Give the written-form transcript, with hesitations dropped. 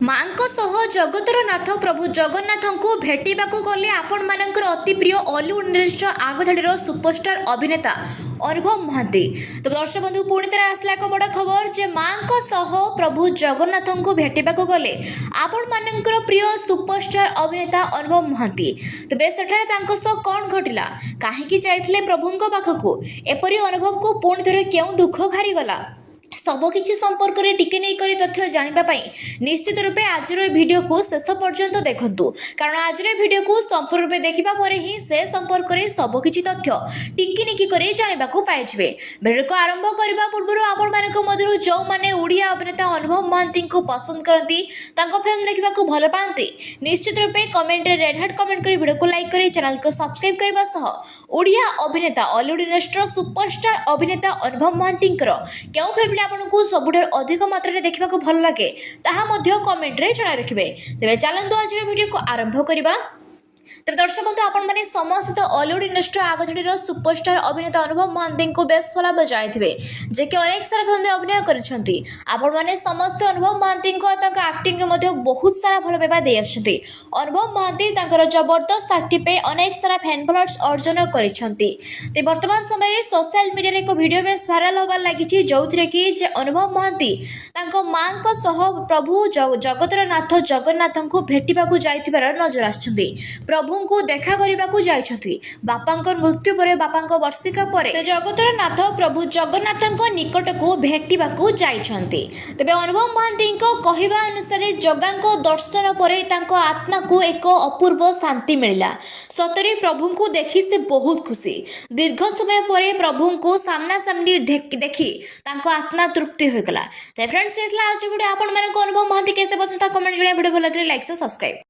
ମାଙ୍କ ସହ ଜଗତର ନାଥ ପ୍ରଭୁ ଜଗନ୍ନାଥଙ୍କୁ ଭେଟିବାକୁ ଗଲେ ଆପଣମାନଙ୍କର ଅତି ପ୍ରିୟ ଅଲିଉଡ୍ ଇଣ୍ଡଷ୍ଟ୍ରିର ଆଗଧାଡ଼ିର ସୁପରଷ୍ଟାର ଅଭିନେତା ଅନୁଭବ ମହାନ୍ତି। ତ ଦର୍ଶକ ବନ୍ଧୁ, ପୁଣି ଥରେ ଆସିଲା ଏକ ବଡ଼ ଖବର ଯେ ମାଙ୍କ ସହ ପ୍ରଭୁ ଜଗନ୍ନାଥଙ୍କୁ ଭେଟିବାକୁ ଗଲେ ଆପଣମାନଙ୍କର ପ୍ରିୟ ସୁପରଷ୍ଟାର ଅଭିନେତା ଅନୁଭବ ମହାନ୍ତି। ତେବେ ସେଠାରେ ତାଙ୍କ ସହ କ'ଣ ଘଟିଲା, କାହିଁକି ଯାଇଥିଲେ ପ୍ରଭୁଙ୍କ ପାଖକୁ, ଏପରି ଅନୁଭବକୁ ପୁଣି ଥରେ କେଉଁ ଦୁଃଖ ଘାରିଗଲା, ସବୁକିଛି ସମ୍ପର୍କରେ ଟିକେ ନେଇକରି ତଥ୍ୟ ଜାଣିବା ପାଇଁ ନିଶ୍ଚିତ ରୂପେ ଆଜିର ଏ ଭିଡ଼ିଓକୁ ଶେଷ ପର୍ଯ୍ୟନ୍ତ ଦେଖନ୍ତୁ, କାରଣ ଆଜିର ଏ ଭିଡ଼ିଓକୁ ସମ୍ପୂର୍ଣ୍ଣ ରୂପେ ଦେଖିବା ପରେ ହିଁ ସେ ସମ୍ପର୍କରେ ସବୁକିଛି ତଥ୍ୟ ଟିକି ନିକି କରି ଜାଣିବାକୁ ପାଇଯିବେ। ଭିଡ଼ିଓକୁ ଆରମ୍ଭ କରିବା ପୂର୍ବରୁ ଆପଣମାନଙ୍କ ମଧ୍ୟରୁ ଯେଉଁମାନେ ଓଡ଼ିଆ ଅଭିନେତା ଅନୁଭବ ମହାନ୍ତିଙ୍କୁ ପସନ୍ଦ କରନ୍ତି, ତାଙ୍କ ଫିଲ୍ମ ଦେଖିବାକୁ ଭଲ ପାଆନ୍ତି, ନିଶ୍ଚିତ ରୂପେ କମେଣ୍ଟରେ ରେଡ୍ ହାର୍ଟ କମେଣ୍ଟ କରି ଭିଡ଼ିଓକୁ ଲାଇକ୍ କରି ଚ୍ୟାନେଲକୁ ସବସ୍କ୍ରାଇବ୍ କରିବା ସହ ଓଡ଼ିଆ ଅଭିନେତା, ଅଲିଉଡ୍ ଇଣ୍ଡଷ୍ଟ୍ରିର ସୁପରଷ୍ଟାର ଅଭିନେତା ଅନୁଭବ ମହାନ୍ତିଙ୍କର କେଉଁ ଫିଲ୍ମଟି ଆପଣଙ୍କୁ ସବୁଠାରୁ ଅଧିକ ମାତ୍ରାରେ ଦେଖିବାକୁ ଭଲ ଲାଗେ, ତାହା ମଧ୍ୟ କମେଣ୍ଟରେ ଜଣାଇ ରଖିବେ। ତେବେ ଚାଲନ୍ତୁ ଆଜିର ଭିଡ଼ିଓକୁ ଆରମ୍ଭ କରିବା। ତେବେ ଦର୍ଶକ ବନ୍ଧୁ, ଆପଣମାନେ ସମସ୍ତେ ତ ଅଲିଉଡ୍ ଇଣ୍ଡଷ୍ଟ୍ରିର ଆଗଧାଡ଼ିର ସୁପରଷ୍ଟାର ଅଭିନେତା ଅନୁଭବ ମହାନ୍ତିଙ୍କୁ ବେଶ ଭଲ ଭାବେ ଜାଣିଥିବେ, ଯେ କି ଅନେକ ସାରା ଫିଲ୍ମରେ ଅଭିନୟ କରିଛନ୍ତି। ଆପଣମାନେ ସମସ୍ତେ ଅନୁଭବ ମହାନ୍ତିଙ୍କ ତାଙ୍କ ଆକ୍ଟିଂକୁ ମଧ୍ୟ ବହୁତ ସାରା ଭଲ ପାଇବା ଦେଇ ଆସୁଛନ୍ତି। ଅନୁଭବ ମହାନ୍ତି ତାଙ୍କର ଜବରଦସ୍ତ ଆକ୍ଟିଂ ପାଇଁ ଅନେକ ସାରା ଫ୍ୟାନ୍ ଫଲୋଅର୍ସ ଅର୍ଜନ କରିଛନ୍ତି। ତେବେ ବର୍ତ୍ତମାନ ସମୟରେ ସୋସିଆଲ ମିଡ଼ିଆରେ ଏକ ଭିଡ଼ିଓ ବେଶ ଭାଇରାଲ ହେବାରେ ଲାଗିଛି, ଯେଉଁଥିରେ କି ଯେ ଅନୁଭବ ମହାନ୍ତି ତାଙ୍କ ମାଙ୍କ ସହ ପ୍ରଭୁ ଜଗତର ନାଥ ଜଗନ୍ନାଥଙ୍କୁ ଭେଟିବାକୁ ଯାଇଥିବାର ନଜର ଆସିଛନ୍ତି। ପ୍ରଭୁଙ୍କୁ ଦେଖା କରିବାକୁ ଯାଇଛନ୍ତି। ବାପାଙ୍କ ମୃତ୍ୟୁ ପରେ, ବାପାଙ୍କ ବର୍ଷିକା ପରେ ସେ ଜଗତର ନାଥ ପ୍ରଭୁ ଜଗନ୍ନାଥଙ୍କ ନିକଟକୁ ଭେଟିବାକୁ ଯାଇଛନ୍ତି। ତେବେ ଅନୁଭବ ମହାନ୍ତିଙ୍କ କହିବା ଅନୁସାରେ ଜଗାଙ୍କ ଦର୍ଶନ ପରେ ତାଙ୍କ ଆତ୍ମାକୁ ଏକ ଅପୂର୍ବ ଶାନ୍ତି ମିଳିଲା। ସତରେ ପ୍ରଭୁଙ୍କୁ ଦେଖି ସେ ବହୁତ ଖୁସି। ଦୀର୍ଘ ସମୟ ପରେ ପ୍ରଭୁଙ୍କୁ ସାମ୍ନାସାମ୍ନି ଦେଖି ତାଙ୍କ ଆତ୍ମା ତୃପ୍ତି ହୋଇଗଲା। ତ ଫ୍ରେଣ୍ଡସ୍, ଏ ଥିଲା ଆଜି ଭିଡ଼ିଓ। ଆପଣମାନଙ୍କୁ ଅନୁଭବ ମହାନ୍ତି କେତେ ପସନ୍ଦ, କମେଣ୍ଟ ଜଣାଇ। ଭିଡ଼ିଓ ଭଲ ଲାଗିଲେ ଲାଇକ୍, ସବସ୍କ୍ରାଇବ୍।